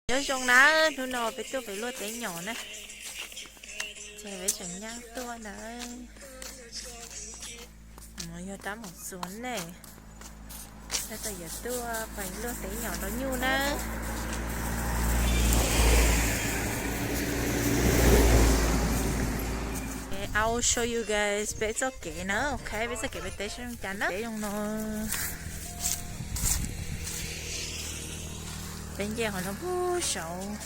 Nyob zoo na, hnub no peb tuaj pem luaj teb nyom na, ces peb tseem nyab tuaj na. Mus yog rab mus txuas ne, tab tom yuav tuaj pem luaj teb nyom rau nyuj na. I will show you guys peb txoj kev na, ok, peb txoj kev pem teb zoo cas na. Teb zoo no, peb nce qhov no puag saud.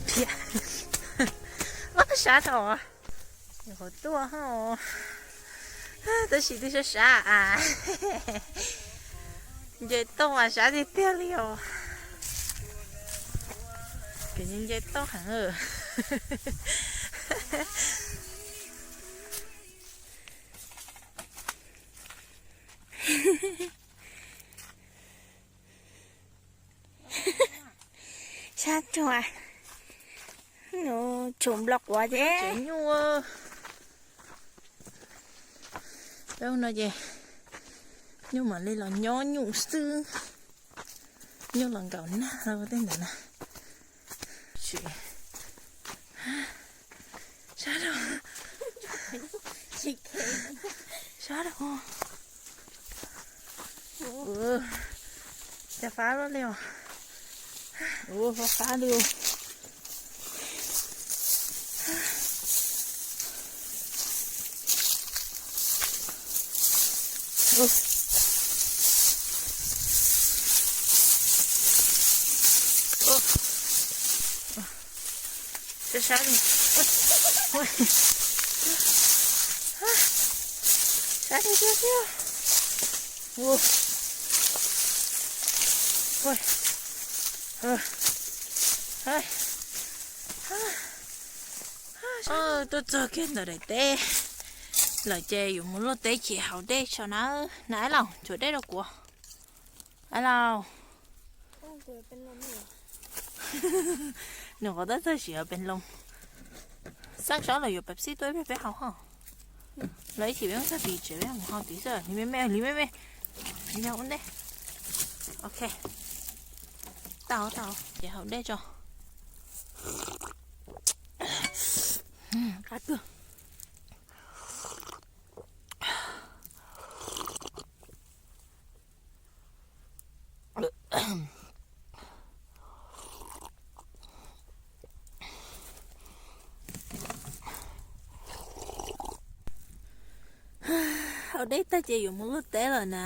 Thiab, sab dhau, qhov tuaj ho, tab sis twb sab sab a. Nce toj mas sab tiag tiag li os. Kev nce toj heev. Sab rua, tsum nplo quav ces tsev nyuj. Peb no ces nyuj mam li los nyob nyuj xwb. Nyuj los nkaum nag los tej ntawd na. Sab dhau, sab dhau. Cas fab luaj li os. Ua fab fab li. Sab sab li. Sab li tiag tiag. Tuaj txog kiag ntawm daim teb lawm ces yuav mus luaj teb ces haus dej tso na. Na Aib Laus, tsuav dej rau kuv. Aib Laus, nws qhov tab txog siv pes loo. Xaj tsob los yuav Pepsi tuaj ib pliag peb haus ho. Los ib chim peb muab txog tim tsev peb mus haus tid xwb, li me me, li me me. Yog ua ntej. Ok. Tau tau, ces haus dej tso. Qab kawg. Haus dej tag ces yuav mus luaj teb lawm na.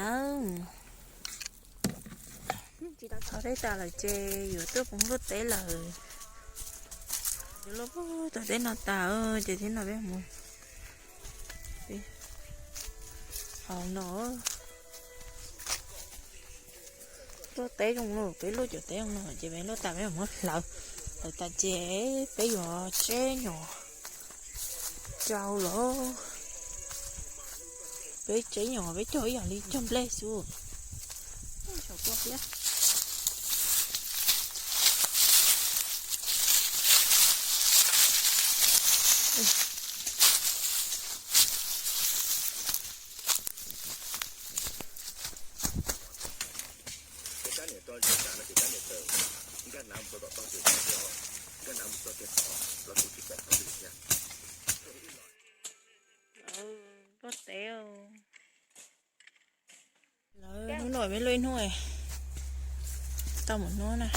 Haus dej tas lawm ces yuav tuaj poob luaj teb lawm. Yuav luaj tom teb no tas ces tib no peb mus haus no. Luaj teb zoo no, peb luaj cov teb zoo no ces peb luaj tas peb muab hlawv, hlawv tas ces peb yuav tseb nyom rau lawm. Peb tseb nyom peb cog ib yam li cog nplej xwb. Lawv hnub no peb luaj ib hnub tau mus hnub na.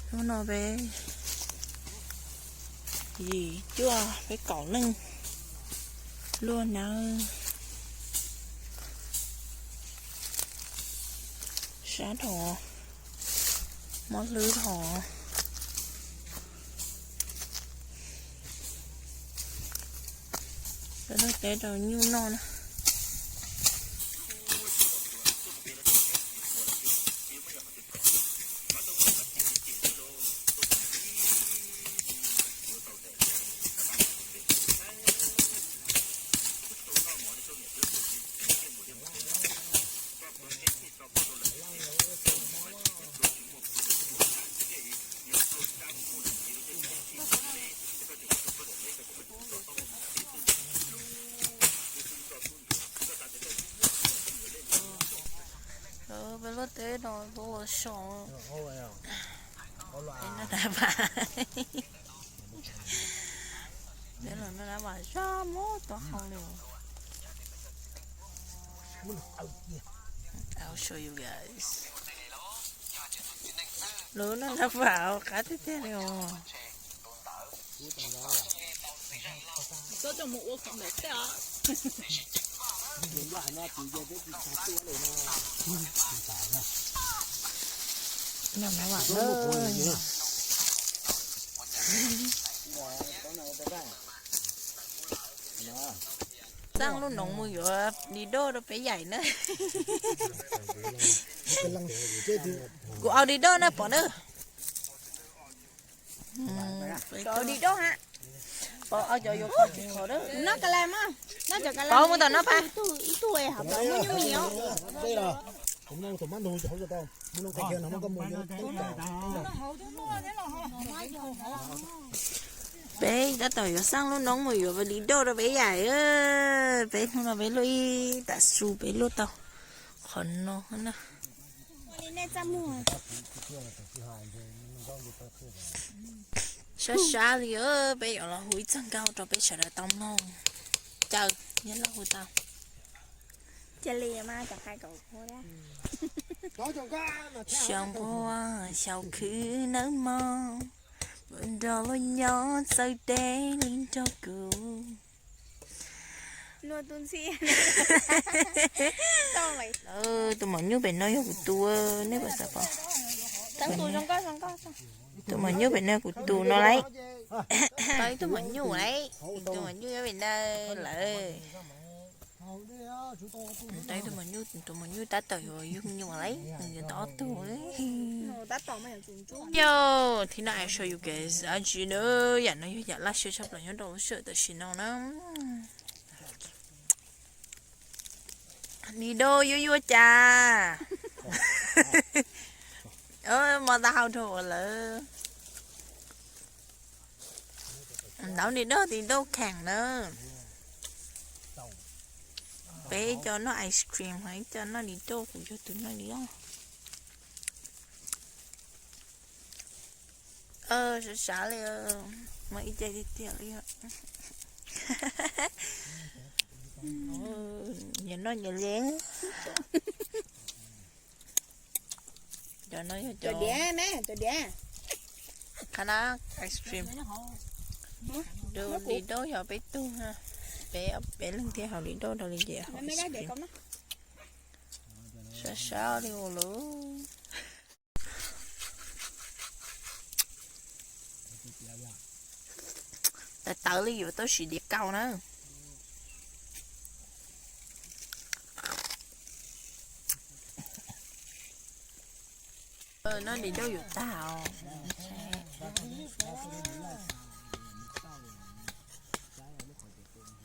Hnub no peb yim cuaj peb kaum leej luaj nawb. Sab dhau, mob hlwb dhau. Peb luaj teb rau nyuj noj na. Luaj teb no lub los so. Peb noj dab vam. Peb los noj dab vam zaj muab tau hau li. I'll show you guys. Lub noj dab vam qab tiag tiag li os. Noj dab vam na. Txaj lub noov mus yuav di doj rau peb yaim na. Kuv au di doj na pom na. Pov mus tom no pab. Peb tab tom yuav xaj lub noob mus yuav di doj rau peb yaim. Peb hnub no peb luaj ib tag su peb luaj tau qhov no na. Sab sab li, peb yuav los hu ib txoj nkauj rau peb sawv daws tau mloog. Caw, yog los hu tau. Xyoo nquab xyoo khwv nawb mog, nrog luag nyob txawj deb li nrog kuv. Tus maum nyuj pem no yog kuv tus, nej puas xav paub? Tus maum nyuj pem no yog kuv tus no lauj. Tau ib tug maum nyuj lauj, tus maum nyuj nyob pem no lawm. Tau ib tug maum nyuj, tus maum nyuj tab tom yuav yug me nyuam lauj, nws yuav tau ob tug. Yo, thib no I show you guys, dab tsi na, yam no yog yam laj siab tshaj plaws nyob rau lub sij hawm tam sim no na. Di doj yuav yuav cas. Mos tau hau dhau lawm. Ntaub di doj, di doj kheem na. Peb cov noj ice cream, ib co noj di doj, kuv yog tus noj di doj. Sab sab li, muaj ib ce tiag tiag li. Nyias noj nyias li. Cov no yog cov diav, cov diav. Qhab na, ice cream. Du di doj yog peb tug na. Peb, peb leeg thiaj haus di doj rau li ces haus ice cream. Sab sab li ua luaj. Tawv tawv li yuav tau siv diav kaus na. Noj di doj yuav tag os.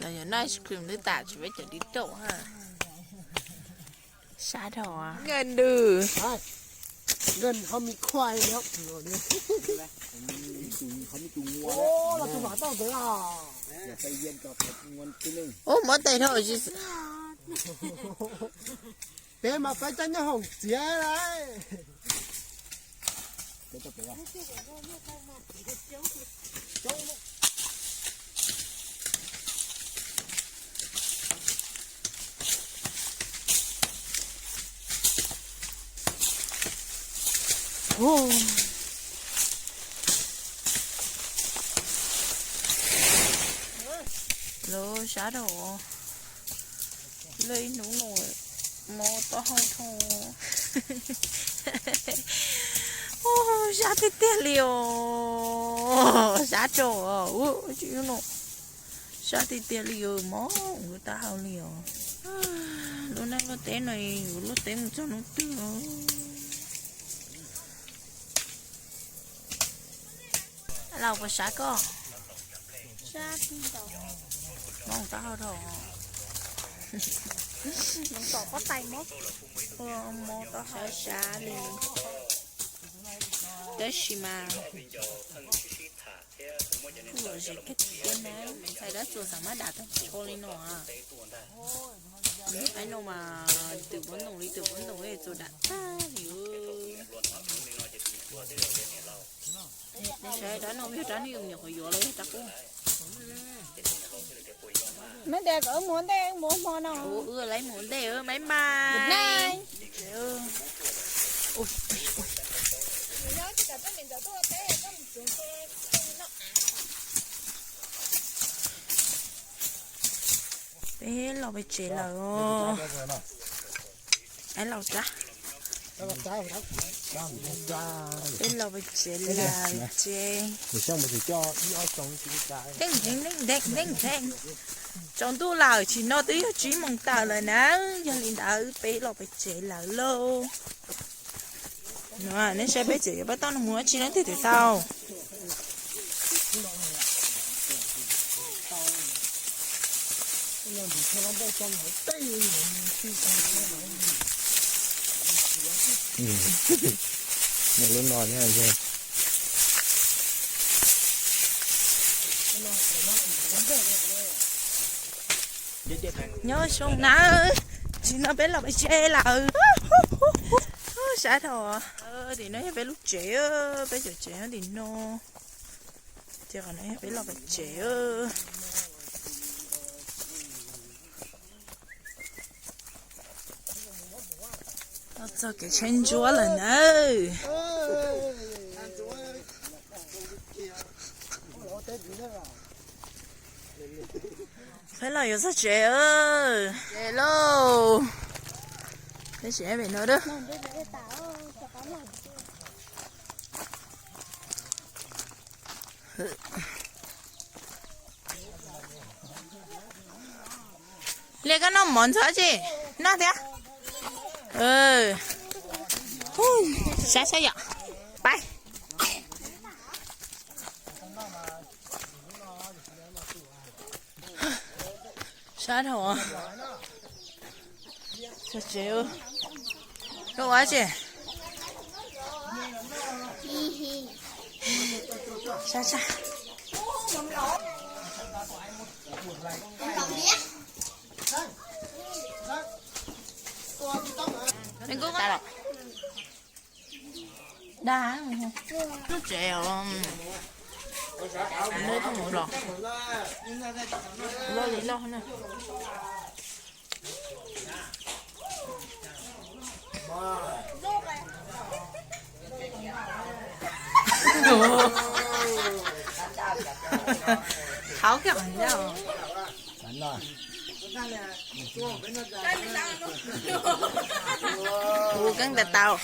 Los yog noj ice cream twb tas tsis peb cov di doj ha. Sab dhau. Nkaj nws. Ub, muab tes dhau. Peb mas peb coj nyob hoom txiav lauj. Lub sab rau lej ib hnub no mov taub hau dhau. Sab tiag tiag li os, sab rau os, no sab tiag tiag li os, mov ua taub hau li os. Lub neej luaj teb no, yus luaj teb mus txog hnub twg? Los puas sab koj? Mov taub hau dhau. Mov taub hau sab sab li. Tab sis mas kuj lom zem kawg thiab na, ntxhais dab txuas xav mab dam tag nrho li no. Aib no mas twm pob ntoos li twm pob ntoos txaus dam tag li. Saib dab no yog dab neeg nyuam qhuav yuav los yog dab quaj. Maiv tias kom wb mus ua ntej, mus ua hmo no. Wb laib mus ua ntej, maiv mas. Peb los pem tsev lawm os. Aib laus tsa. Peb los pem tsev lawm ces teej ntheev teej ntheev teej ntheev. Tsaus ntuj lawm, tsim no twb yog tsib moos tawm lawm na. Yog li ntawd peb los pem tsev lawm lauj. No, nej saib peb tsev yuav pab toj no mus dab tsi leej twg twb tau. Lub no nyob zoo na, tsis no peb los pem tsev lawm. Sab dhau. Tim no yog peb lub tsev, peb cov tsev nyob tim no. Ces qhov no yog peb los pem tsev. Los txog kev tshaib ntsuab lawm na. Peb los yuav txog tsev, tsev lauj. Peb tsev pem no a. Liam, koj noj mov ntxuav tsi? Noj thiab. Sab sab yom. Pais. Sab dhau. Txog tsev. Koj ua tsi? Sab sab. Dag, lub tsev os, nej thooj mus los, loj li loj na. Tháo cái ẩn ra. Ua keeb ntag tau.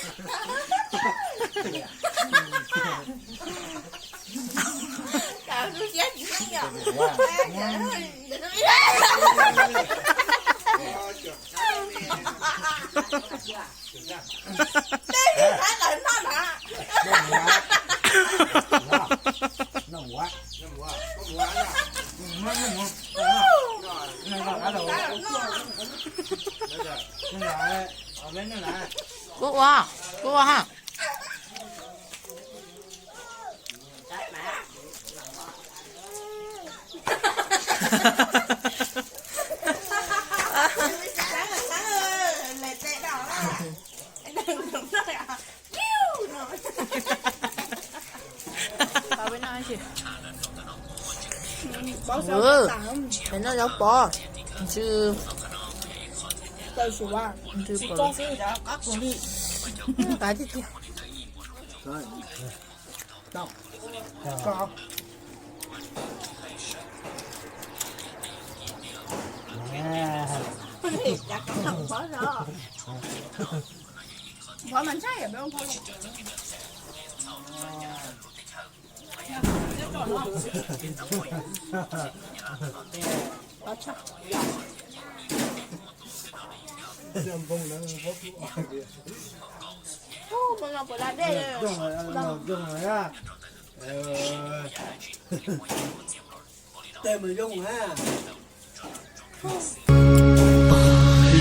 Kuv ua, kuv ua ha. Peb noj zaub pov, ntsw, ntsw pov, qab tiag tiag.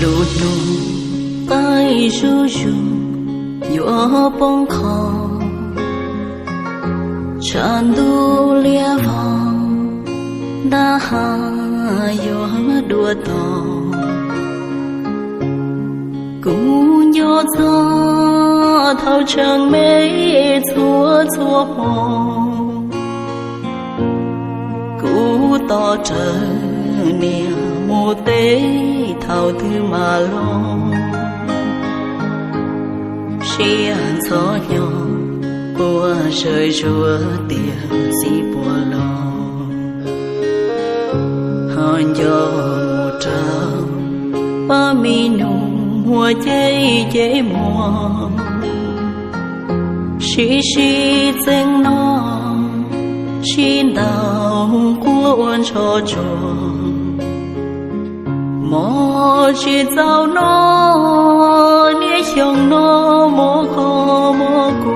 Lub hnub qaij zuj zus yuav poob qho, tshav ntuj liab vog, ntab ha yuav dua tod. Nco txog thaum tseem me txhua txhua hmo, kuv tos rawv niam mus teb thaum twg mam los. Siab ntxhov hnyo, quaj zawm zuav tias txiv puas los. Ho nco mus rau pab me nus muaj cev cev muag, sib sib txeeb noj, sib ntaus quaj ua ntsho tsuag. Mov tsis txaus noj, niaj xyoo noj mov kho mov ku.